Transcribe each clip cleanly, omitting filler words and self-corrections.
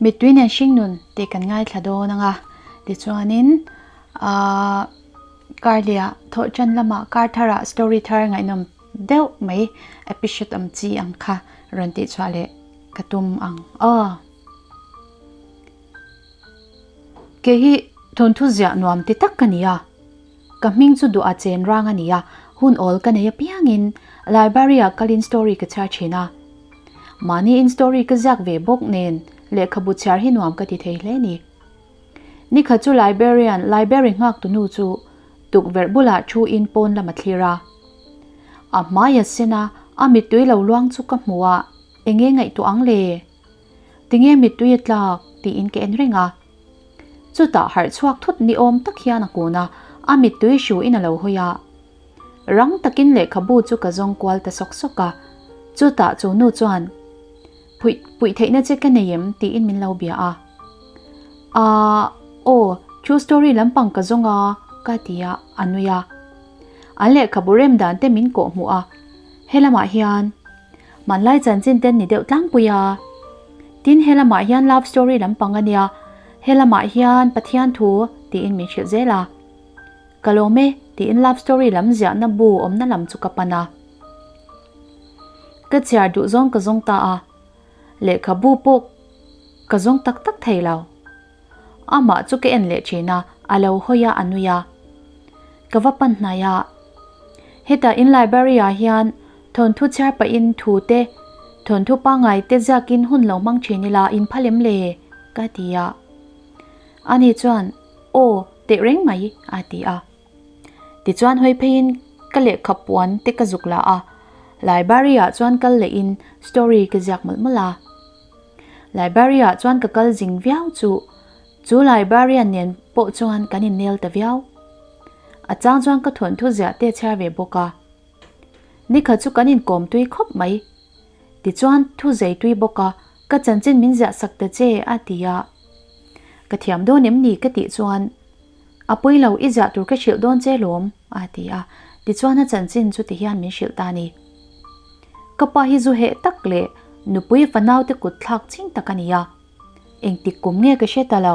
Mittui nen hringnun tih kan ngaithla dawn ang a, tichuanin aaa karliah thawh tan lamah kar tharah story thar ngaihnawm deuh mai episode awm chi ang kha rawn tih chhuah leh ka tum ang aw. Kei hi thawnthu ziah nuam ti tak ka ni a, ka hming chu duh a chen rang a ni a, hun awl ka nei apiangin library ah kalin story ka chhiar thin a. Mahni in story ka ziak ve bawk nen lehkhabu chhiar hi nuam ka ti thei hle ni. Nikhat chu librarian library nghak tu nu chu tukverh bulah thu in pawn lam a thlir a. A hmai a sen a, a mittui lo luang chu ka hmu a, enge ngaihtuah ang le? Tinge mittui a tlak? tiin ka en reng a. Chutah harh chhuak thut ni awm tak hian a kun a, a mittui hruin a lo hawi a. Rang takin lehkhabu chu ka zawng kual ta sawk sawk a. Chutah chu nu chuan, Phuih puih theihna che ka nei em? tiin min lo bia a. Aaa, aw, true story lampang ka zawng a, ka ti a, a nui a. An lehkhabu rem dan te min kawh hmuh a, helamah hian Hmanlai chanchin te ni deuh tlangpui a. Tin, he lamah hian love story lampang a nia, he lamah hian Pathian thu tiin min hrilh zel a. Ka lawm e tiin love story lam ziahna bu awmna lam chu ka pan a. Ka chhiar duh zawng ka zawng ta a, lehkhabu pawh ka zawng tak tak thei lo. Amah chu ka en leh thin a, a lo hawi a, a nui a. Ka va pan hnai a. Hetah in library ah hian thawnthu chhiar pahin thu te, thawnthu pangngai te ziakin hun lo hmang thin ila in pha lem le? ka ti a. Ani chuan, Aw, teh reng mai, a ti a. Tichuan hawi pheiin ka lehkha puan te ka zuk la a, library ah chuan kal lehin story ka ziak mawlh mawlh a. Library ah chuan ka kal zing viau chu, chu librarian nen pawh chuan kan innel ta viau. A chang chuan ka thawnthu ziah te chhiar ve bawk a. Nikhat chu kan inkawm tui khawp mai. Tichuan thu zei tui bawk a, ka chanchin min ziah sak ta che a ti a. Ka thiam dawn em ni ka tih chuan A pawi lo, i ziah tur ka hrilh dawn che lawm, a ti a. Tichuan a chanchin chu tihian min hrilh ta a ni. Ka pa hi zu heh tak leh nupui fanaute kut thlak ching tak a ni a. Engtik kum nge ka hre ta lo.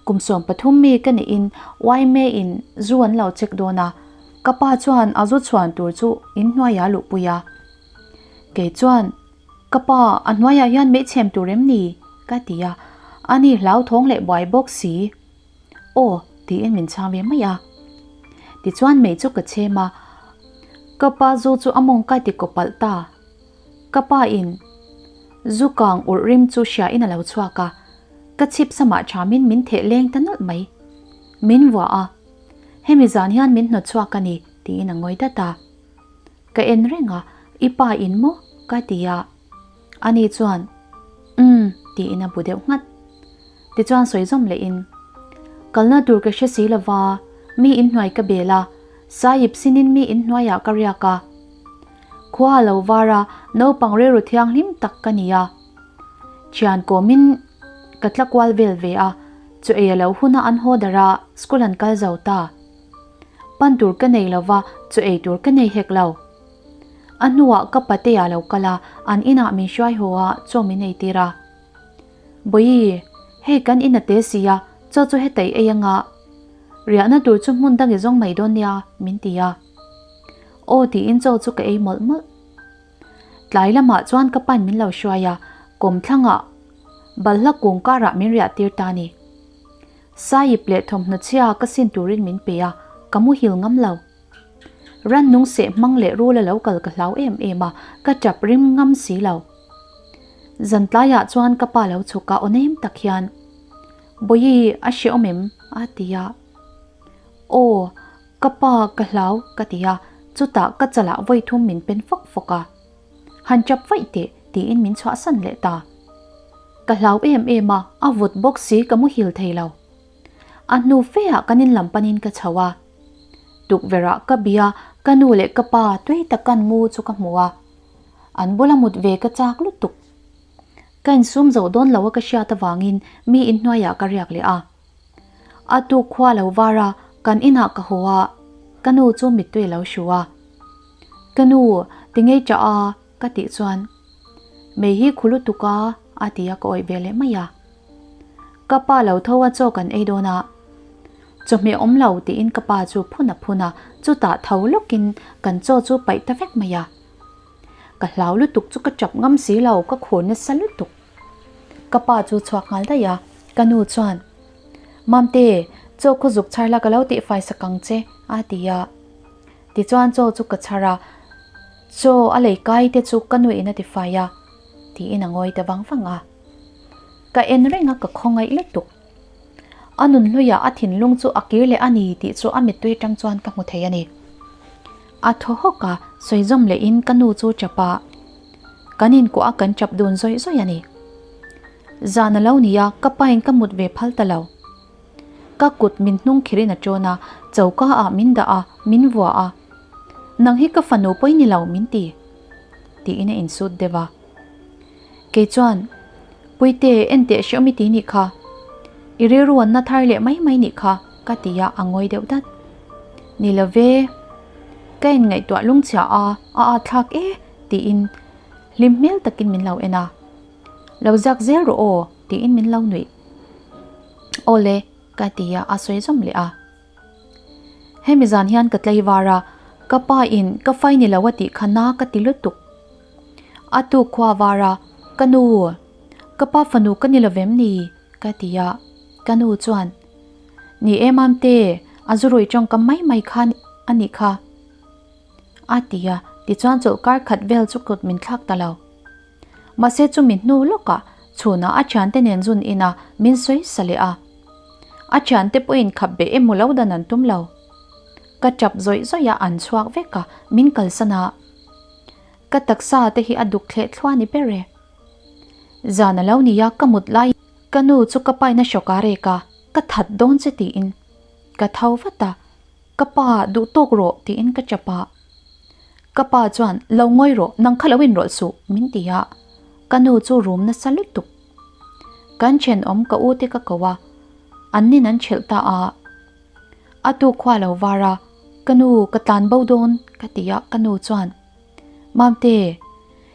Kum 13 mi ka nihin yma in zu an lo check dawn a, ka pa chuan a zu chhuan tur chu in hnuaiah a luhpui a. Kei chuan, Ka pa, a hnuaiah hian meichhem tur em ni? ka ti a. Ani hlauthawng leh buai bawk si. Aw, tiin min chhang ve mai a. Tichuan mei chu ka chhem a, ka pa zu chu a mawng kai ti kaw palh ta. Ka pa in zu kang urh rim chu hria in a lo chhuak a, ka chhip samah thamin min theh leng ta nawlh mai. Min vuah a, hemi zan hian min hnawt chhuak a ni, tiin a ngawi dat a. Ka en reng a, i pa in maw? ka ti a. Ani chuan, Umm, tiin a bu deuh nghat. Tichuan sawi zawm lehin, Kalna tur ka hre si lova, mi inhnuai ka bel a, Sahib sinin mi inhnuaiah ka riak a. Khua a lo var a, naupang rilru thianghlim tak ka ni a. Thian kawmin ka tla kual vel ve a, chu ei a lo huna an haw darh a, school an kal zo ta. Pan tur ka nei lova, chu ei tur ka nei hek lo. A hnuah ka patea lo kal a, an inah min hruai haw a, chaw min eitir a. Bawihi, hei kan in a te si a, chaw chu hetei ei anga riahna tur chu hmun dang i zawng mai dawn nia, min ti a. Aw tiin chaw chu ka ei mawlh mawlh. Tlai lamah chuan ka pain min lo hruai a, kawmthlangah balhla kung karah min riah tir ta ni. Saip leh thawmhnaw chhia ka sin turin min pe a, ka muhil ngam lo. Rannung seh hmang leh rul a lo kal ka hlau em em a, ka tap rim ngam si lo. Zan tlaiah chuan ka pa lo chhuk a, aw nem tak hian, Bawihi, a hrehawm em? a ti a. Aw, ka pa ka hlau, ka ti a, chutah ka chalah vawi thum min pen fawk fawk a. Han tap vaih teh, tiin min chhuahsan leh ta. Ka hlau em em a, a vawt bawk si ka muhil thei lo. A hnu feah kan in lam panin ka chho a. Tukverhah ka bia, ka nu leh ka pa tui takan mu chu ka hmu a. An bula mut ve ka chak lutuk. Ka insum zo dawn lo a ka hriat avangin mi inhnuaiah ka riak leh a. A tuk khua lo var a, kan inah ka haw a, ka nu chu mittui a lo hru a. Ka nu, ti ngei tah a, ka tih chuan, Mei hi khu lutuk a, a ti a ka awih ve leh mai a. Ka pa lo tho a chaw kan ei dawn a, chawhmeh awm lo tiin ka pa chu phun a phun a, chutah tho lawkin kan chaw chu paih ta vek mai a. Ka hlau lutuk chu ka chap ngam si lo, ka khur nasa lutuk. Ka pa chu chhuak nghal daih a, ka nu chuan, Mamte, chaw khaw zuk chhar la ka lo tihfai sak ang che, a ti a. Tichuan chaw chu ka chhar a, chaw a lei kai te chu ka nuin a tifai a, tiin a ngawi ta vang vang a. Ka en reng a ka khawngaih lutuk. A nun hluiah a thinlung chu a kir leh a ni tih chu a mittui atang chuan ka hmu thei a ni. A thaw hawk a, sawi zawm lehin ka nu chu chap a, kan inkuah a kan chap dun zawih zawih a ni. Zan a lo ni a, ka pain ka mut ve phal ta lo. Ka kut min hnung khirin a ṭawn a, choka ah min dah a, min vua a. Nang hi ka fanu pawi ni lo min ti. Tiin a insut deuh a. Kei chuan, Puite, en teh hreawm i ti nih kha. I rilru an na thar leh mai mai nih kha, ka ti a, a ngawi deuh dat. Ni lo ve, ka inngaihtuah lungchhia a, a at thlak e, tiin hlim hmel takin min lo en a. Lo zak zel rawh aw, tiin min lo nuih. Aw le, ka ti a, a sawi zawm leh a. Hemi zan hian ka tlei var a, ka pa in ka fai ni lo a tih kha na ka ti lutuk. A tuk khua var a, ka nu, ka pa fanu ka ni lovem ni? ka ti a, ka nu chuan, Ni e Mamte, a zu rui tawngkam mai mai kha a nih kha. A ti a, tichuan chawlhkar khat vel chu kut min thlak ta lo. Mahse chumi hnu lawkah chhunah a thiante nen zun ina min sawi sa leh a. A thiante pawhin khap beh emaw lo dan an tum lo. Ka tap zawih zawih a an chhuak vek a, min kalsan a. Ka taksa te hi a duk thleh thluah ni ber e. Zan a lo ni a, ka mut lai ka nu chu ka paina hrawk a rek a, ka that dawn che tiin ka tho vat a, ka pa duh tawk rawh tiin ka tap a. Ka pa chuan, Lo ngawi rawh, nang kha lo inrawlh suh, min ti a. Ka nu chu rum nasa lutuk. Kan thenawm ka u te ka ko a, an nin an chhelh ta a. A tu khua lo var a, Ka nu, ka tlan bo dawn, ka ti a, ka nu chuan, Mamte,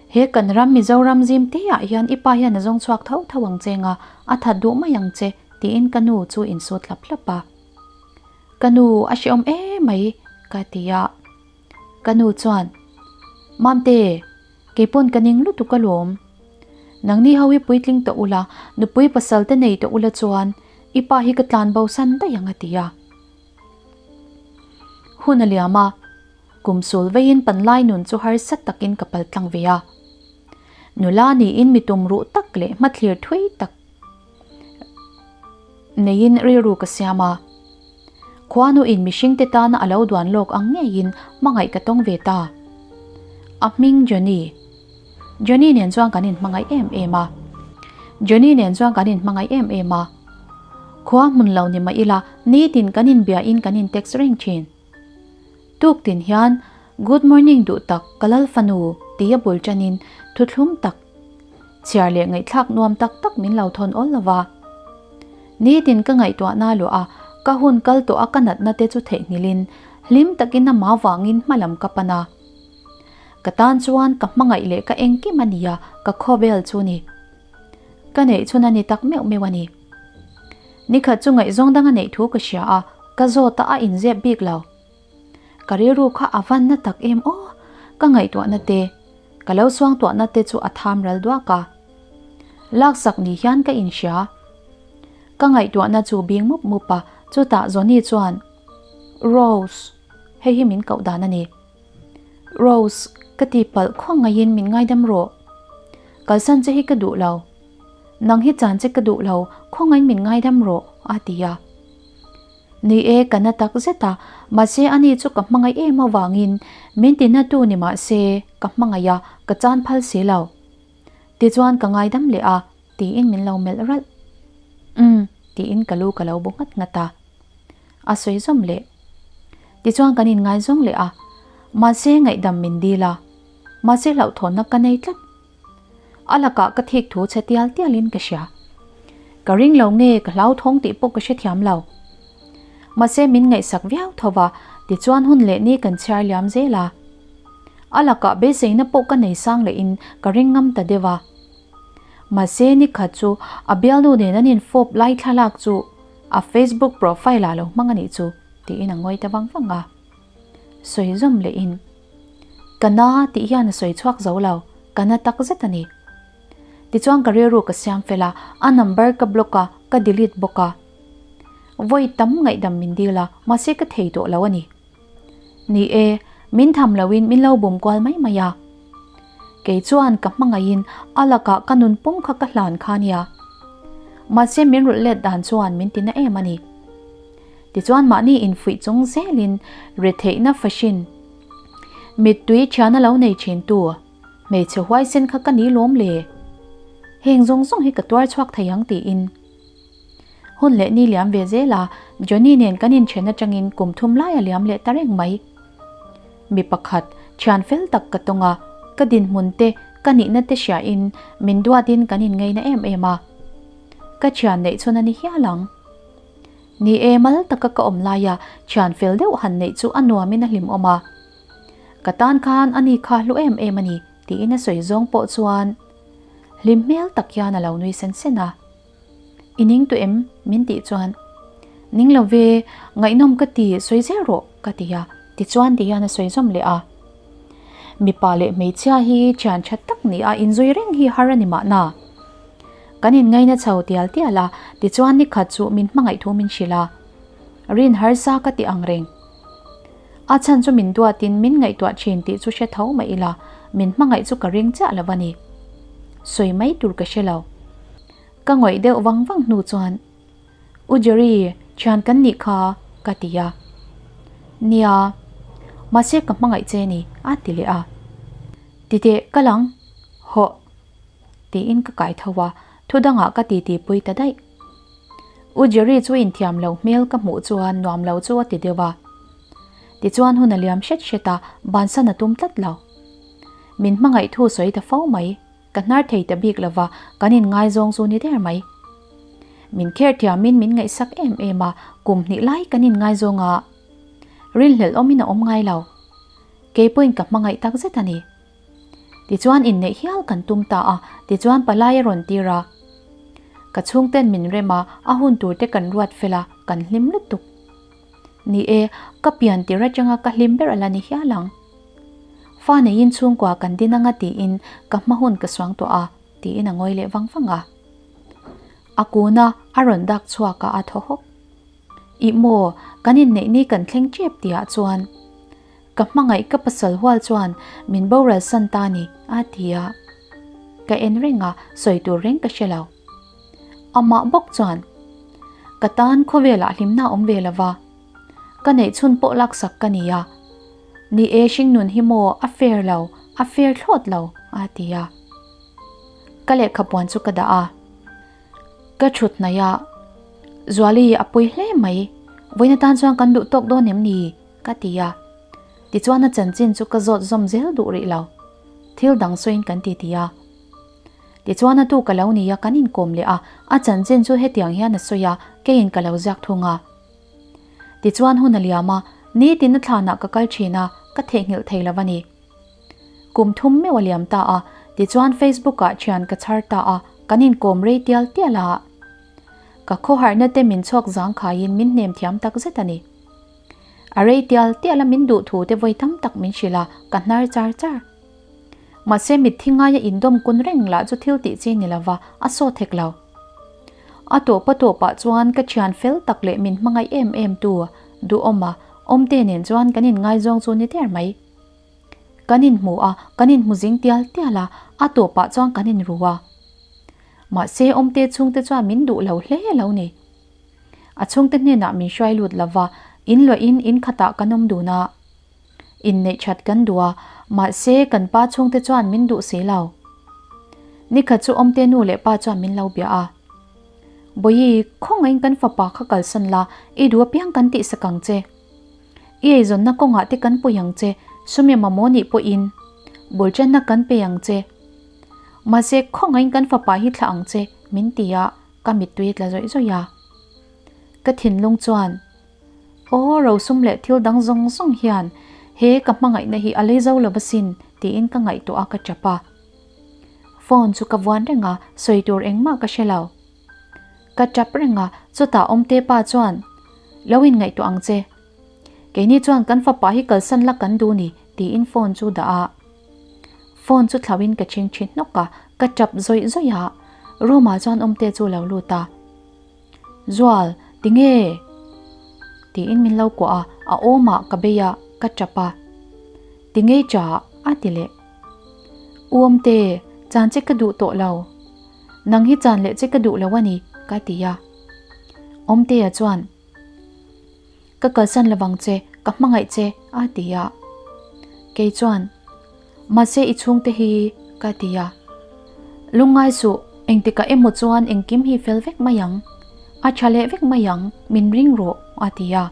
he kan ram Mizoram zim te ah hian i pa hian a zawng chhuak tho tho ang che nga, a that duh mai ang che, tiin ka nu chu insut hlap hlap a. Ka nu, a hrehawm emai, ka ti a. Ka nu chuan, Mamte, keipawn ka ning lutuk alawm. Nangni ho hi puitling tawh ula, nupui pasal te nei tawh ula chuan i pa hi ka tlan bo san daih ang a ti a. Hun a liam a, kum sul veiin panlai nun chu harsa takin ka pal tlang ve a. Nula niin mi tum ruh tak leh hmathlir thui tak neiin rilru ka siam a. Khuanuin mihringte tana a lo duan lawk ang ngeiin hmangaih ka tawng ve ta. A hming Johnny. Johnny nen chuan kan inhmangaih em em a. Johnny nen chuan kan inhmangaih em em a. Khua hmun lo ni mah ila nitin kan inbiain kan intext reng thin. Tuk tin hian Good morning duh tak ka lal fanu tia bul tanin thuthlum tak Chhiar leh ngaihthlak nuam tak tak min lo thawn awl lova. Nitin ka ngaihtuahna luah a, ka hun kal tawh a ka natna te chu theihnghilhin hlim takin a ma vangin hma lam ka pan a. Ka tan chuan ka hmangaih leh ka engkim a nia ka khawvel chu ni. Ka neih chhun a ni tak meuh meuh a ni. Nikhat chu ngaihzawng dang a neih thu ka hria a, ka zawt a a inzep bik lo. Ka rilru kha a van na tak em aw, ka ngaihtuahna te, ka lo suangtuahna te chu a tham ral duak a. Laksak ni hian ka inhria. Ka ngaihtuahna chu bing mup mup a, chutah Johnny chuan, Rose, hei hi min koh dan a ni. Rose, ka tihpalh khaw ngaiin min ngaidam rawh. Kalsan che hi ka duh lo. Nang hi chan che ka duh lo, khaw ngaiin min ngaidam rawh, a ti a. Ni e, ka na tak zet a, mahse ani chu ka hmangaih em avangin min ti na tu ni mahse ka hmangaih a, ka chan phal si lo. Tichuan ka ngaidam leh a, tiin min lo melh ralh. Umm, tiin ka lu ka lo bu nghat nghat a. A sawi zawm leh. Tichuan kan inngaizawng leh a, mahse ngaihdam min dil a, mahse hlauhthawnna ka nei tlat. A lakah ka thik thu che tial tialin ka hria. Ka ring lo nge ka hlauthawng tih pawh ka hrethiam lo. Mahse min ngaihsak viau tho va, tichuan hun leh ni kan chhiar liam zel a. A lakah beiseina pawh ka nei sang lehin ka ring ngam ta deuh a. Mahse nikhat chu a bialnu nen an infawp lai thlalak chu a Facebook profile ah lo hmang a nih chu tiin a ngawi ta vang vang a. Sawi zawm lehin, Ka na tih hian a sawi chhuak zo lo, ka na tak zet a ni. Tichuan ka rilru ka siam fel a, a number ka block a, ka delete bawk a. Vawi tam ngaihdam min dil a, mahse ka thei tawh lo a ni. Ni e, min tham loin min lo bum kual mai mai a. Kei chuan ka hmangaihin a lakah ka nun pum kha ka hlan kha nia. Mahse min rulh let dan chuan min ti na em a ni. Tichuan mahni infuih chung zelin retheihna fahrin mittui thiana lo nei thintu hmeichhe huaisen kha ka ni lawm le. Heng zawng zawng hi ka tuar chhuak thei ang tiin. Hun leh ni liam ve zel a, Johnny nen kan inthen atangin kum thum lai a liam leh ta reng mai. Mi pakhat, thian fel tak ka tawng a, ka dinhmun te, ka nihna te hriain min duatin kan inngeina em em a. Ka thian neih chhun a ni hial ang. Ni e, mal taka ka awm laia thian fel deuh han neih chu a nuamin a hlimawm a. Ka tan khan a ni kha hlu em em a ni, tiin a sawi zawng pawh chuan hlim hmel tak hian a lo nui sen sen a. I ning tawh em? min tih chuan, Ning lo ve, ngaihnawm ka ti, sawi zel rawh, ka ti a. Tichuan ti hian a sawi zawm leh a. Mipa leh hmeichhia hi thian tha tak ni a, inzui reng hi har a ni mahna. Kan inngaina chho tial tial a, tichuan nikhat chu min hmangaih thu min hrilh a. Rin harsa ka ti ang reng. A chhan chu min duatin min ngaihtuah thin tih chu hre tho mah ila, min hmangaih chu ka ring chiah lo a ni. Sawi mai tur ka hre lo. Ka ngawih deuh vang vang hnu chuan, U Jerry, thian kan nih kha, ka ti a. Nia, mahse ka hmangaih che ni, a ti leh a. Titeh, ka lang. Hawh. Tiin ka kai tho a, thu dangah ka titi pui ta daih. U Jerry chu inthiam lo hmel ka hmuh chuan nuam lo chu a ti deuh a. Tichuan hun a liam hret hret a, bansan a tum tlat lo. Min hmangaih thu sawi ta fo mai. Ka hnar thei ta bik lova, kan inngaizawng chu ni der mai. Min kher thiamin min ngaihsak em em a, kum hnih lai kan inngaizawng a, rinhlelh awmin a awm ngai lo. Kei pawhin ka hmangaih tak zet a ni. Tichuan inneih hial kan tum ta a, tichuan palai a rawn tir a. Ka chhungten min rem a, a hun tur te kan ruat fel a, kan hlim lutuk. Ni e, ka pian tir atanga ka hlim ber a la ni hial ang. Fa neiin chhungkua kan din anga tiin ka hma hun ka suang tawh a, tiin a ngawi leh vang vang a. A kun a, a rawn dak chhuak a, a thaw hawk. Ih maw, kan inneih ni kan thleng tep tihah chuan ka hmangaih ka pasal hual chuan min boral san ta ni, a ti a. Ka en reng a, sawi tur reng ka hre lo. Amah bawk chuan, Ka tan khawvelah hlimna a awm ve lo va, Ka neih chhun pawh laksak ka ni a. Ni e hringnun hi maw a fair lo, a fair thlawt lo, a ti a. Ka lehkha puan chu ka dah a. Ka thut hnaih a, Zuali a pawi hle mai, vawiin atan chuan kan duh tawk dawn em ni? ka ti a. Tichuan a chanchin chu ka zawt zawm zel duh rih lo. Thil dang sawiin kan ti ti a. Tichuan a tu ka lo ni a, kan inkawm leh a, a chanchin chu hetiang hian a sawi a, keiin ka lo ziak thung a. Tichuan hun a liam a, nitin a thlanah ka kal thin a, ka theihnghilh thei lo a ni. Kum thum meuh a liam ta a, tichuan Facebook ah thian ka chhar ta a, kan inkawm rei tial tial a. Ka khawharhna te min chhawk zangkhaiin min hnem thiam tak zet a ni. A rei tial tial a min duh thu te vawi tam tak min hrilh a, ka hnar char char. Mahse mitthi ngaia indawm kun reng lah chu thil tih chi ni lova a sawt hek lo. A tawpa tawpah chuan ka thian fel tak leh min hmangaih em em tu Duhawma awmte nen chuan kan inngaizawng chu ni der mai. Kan inhmu a, kan inhmu zing tial tial a, a tawpah chuan kan inru a. Mahse awmte chhungte chuan min duh lo hle lo ni. A chhungte hnenah min hruai lut lova, inluahin in khatah kan awm dun a. Inneih that kan duh a, mahse kan pa chhungte chuan min duh si lo. Nikhat chu Awmte nu leh pa chuan min lo bia a. Bawihi, khawngaihin kan fapa kha kalsan la, i duh apiang kan tihsak ang che. I eizawnna kawngah te kan pui ang che, sumi mamawh nih pawhin bul chenna kan pe ang che. Mahse khawngaihin kan fapa hi thlah ang che, min ti a, ka mittui tla zawih zawih a. Ka thinlung chuan. Aw, rosum leh thil dang zawng zawng hian he ka hmangaihna hi a lei zo lo asin tiin ka ngaihtuah a ka tap a. Phone chu ka vuan reng a, sawi tur engmah ka hre lo. Ka tap reng a, chutah Awmte pa chuan, Lo inngaihtuah ang che. Keini chuan kan fapa hi kalsan la kan duh ni, tiin phone chu dah a. Phone chu thlauhin ka chhing thin hnawk a, ka tap zawih zawih a. Room ah chuan Awmte chu lo lut a. Zual, tinge? Tiin min lo kuah a, a awmah ka bei a, ka tap a. Tinge cha? a ti leh. U Awmte, chan che ka duh tawh lo. Nang hi chan leh che ka duh lo a ni, ka ti a. Awmtea chuan, Ka kalsan lovang che, ka hmangaih che, a ti a. Kei chuan, Mahse i chhungte hi, ka ti a. Lungngai suh, engtikah emaw chuan engkim hi fel vek mai ang. A tha leh vek mai ang, min ring rawh, a ti a.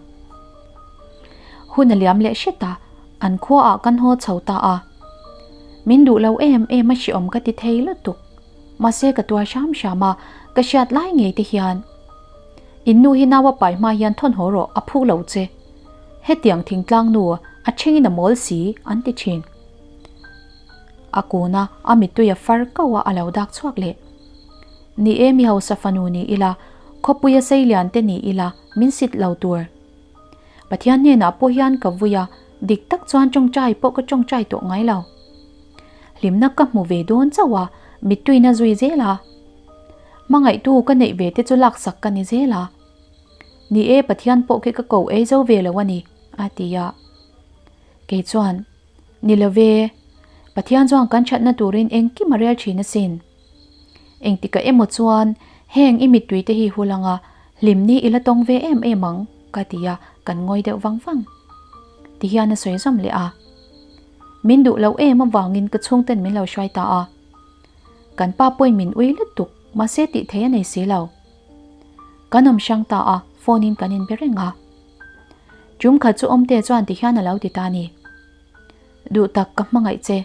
Hun a liam leh hret a, an khuaah kan haw chho ta a. Min duh lo em em a hreawm ka ti thei lutuk. Mahse ka tuar hram hram a, ka hriat lai ngei te hian. In nu hi nau a pai hma hian thawn haw rawh, a phu lo che. Hetiang thingtlang nu a thengin a mawl si, an ti thin. A kun a, a mittui a far kau a, a lo dak chhuak leh. Ni e, mi hausa fanu ni ila, khawpuia seilian te ni ila, min sit lo tur. Pathian hnenah pawh hian ka vui a, dik tak chuan tawngtai pawh ka tawngtai tawh ngai lo. Hlimna ka hmu ve dawn chauh a, mittuina zui zel a. Hmangaihtu ka neih ve te chu laksak ka ni zel a. Ni e, Pathian pawh khi ka ko ei zo ve lo a ni, a ti a. Kei chuan, Ni lo ve, Pathian chuan kan thatna turin engkim a rel thin asin. Engtikah emaw chuan heng i mittui te hi hul anga hlim ni i la tawng ve em em ang, ka ti a, kan ngawi deuh vang vang. Tihian a sawi zawm leh a. Min duh loh em avangin ka chhungten min lo hruai ta a. Kan pa pawhin min ui lutuk, mahse tih thei a nei si lo. Kan awm hrang ta a, phone in kan inbe reng a. Tum khat chu Awmte chuan tihian a lo ti ta a ni. Duh tak ka hmangaih che.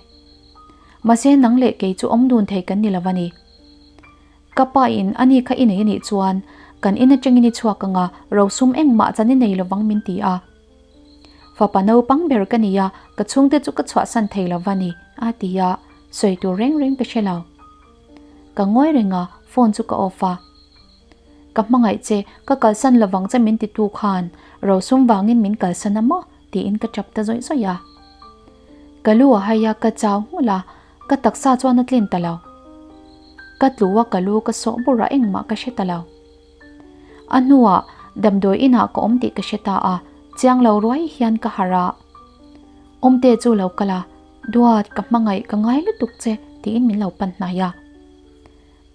Mahse nang leh kei chu awm dun thei kan ni lo a ni. Ka pa in a ni kha i nei a nih chuan kan in atangin i chhuak anga rosum engmah chan i nei lovang min ti a. Fapa naupang ber ka ni a, ka chhungte chu ka chhuahsan thei lo va ni, a ti a, sawi tur reng reng ka hre lo. Ka ngawi reng a, phone chu ka off a. Ka hmangaih che, ka kalsan lovang che min titu khan rosum vangin min kalsan a maw? tiin ka tap ta zawih zawih a. Ka lu a hai a, ka chau nghulh a, ka taksa chuan a tlin ta lo. Ka tlu a, ka lu ka sawh bur a, engmah ka hre ta lo. A hnuah damdawi inah ka awm tih ka hre ta a, chiang lo ruai hian ka harh a. Awmte chu lo kal a, Duat, ka hmangaih ka ngai lutuk che tiin min lo pan hnai a.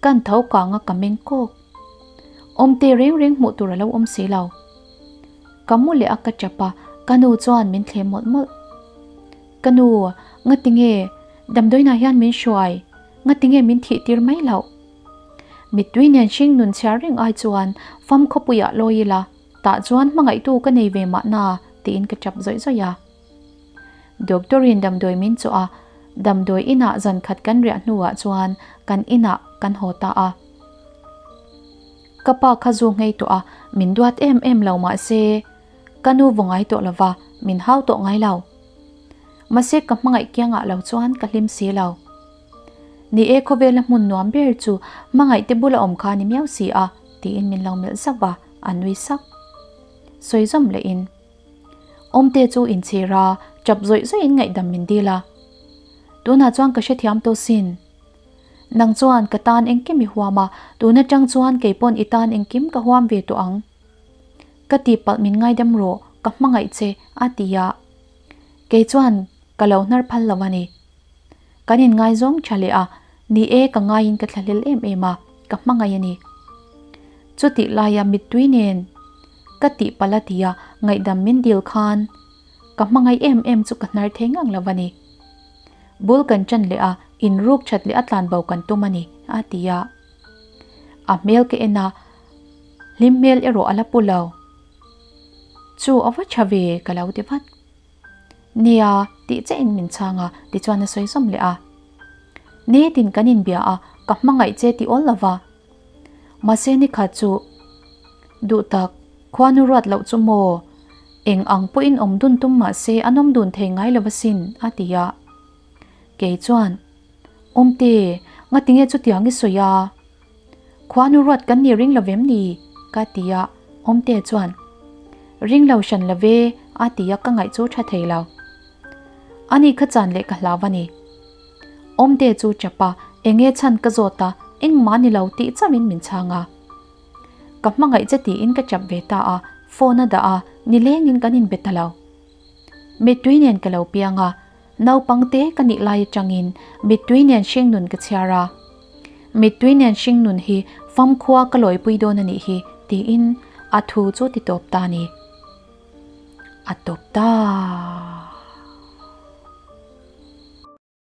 Kan tho kang a ka meng kawk. Awmte reng reng hmuh tur a lo awm si lo. Ka mu leh a ka tap a, ka nu chuan min thlem mawlh mawlh. Ka nu, ngatinge damdawiinah hian min hruai, ngatinge min thih tir mai loh? Mittui nen hring nun chhiar reng ai chuan fam khawpuiah lawi ila, tah chuan hmangaihtu ka nei ve mahna tiin ka tap zawih zawih a. Doctor in damdawi min chawh a, damdawi inah zan khat kan riah hnuah chuan kan inah kan haw ta a. Ka pa kha zu nghei tawh a, min duat em em lo mahse ka nu vaw ngai tawh lova, min hau tawh ngai lo. Mahse ka hmangaih kiangah lo chuan ka hlim si lo. Ni e khawvela hmun nuam ber chu hmangaih te bula awm kha ni miau si a, tiin min lo melh zauh a, a nui sak. Sawi zawm lehin. Awmte chu inchhir a, chap zawih zawihin ngaihdam min dil a. Tunah chuan ka hrethiam tawh sin. Nang chuan ka tan engkim i huam a, tun atang chuan kei pawn i tan engkim ka huam ve tawh ang. Ka tihpalh min ngaidam rawh, ka hmangaih che, a ti a. Kei chuan ka lo hnar phal lo a ni. Kan inngaizawng tha leh a, ni e ka ngaiin ka thlahlel em em a, ka hmangaih a ni. Chutih laia mittui nen ka tih palh a tia ngaihdam min dil khan ka hmangaih em em chu ka hnar thei ngang lo a ni. Bul kan ṭan leh a, inruk ṭhat leh a tlanbo kan tum a ni, a ti a. A hmel ka en a, hlim hmel erawh a la pu lo. Chu a va ṭha ve ka lo ti vat. Nia, tih che in min chhang a, tichuan a sawi zawm leh a. Nitin kan inbia a, ka hmangaih che tih awl lova. Mahse nikhat chu, Duh tak, khuanu ruat loh chu maw? Eng ang pawhin awm dun tum mahse an awm dun thei ngai lo asin, a ti a. Kei chuan, Awmte, Ngatinge chutiang i sawi a? Khuanu ruat kan ni ring lo vem ni? Ka ti a, Awmte chuan, Ring lo hran lo ve, a ti a, ka ngaih chu tha thei lo. Ani kha chan leh ka hlau a ni. Awmte chu chap a, enge chhan ka zawt a, engmah ni lo tih chauhin min chhang a. Ka hmangaih che tiin ka chap ve ta a, phone a dah a, nilengin kan inbe ta lo. Mittui nen ka lo piang a, naupangte ka nih lai atangin mittui nen hringnun ka chhiar a. Mittui nen hringnun hi famkhua ka lawipui dawn a nih hi tiin a thu chu ti tawp ta a ni. A tawp ta.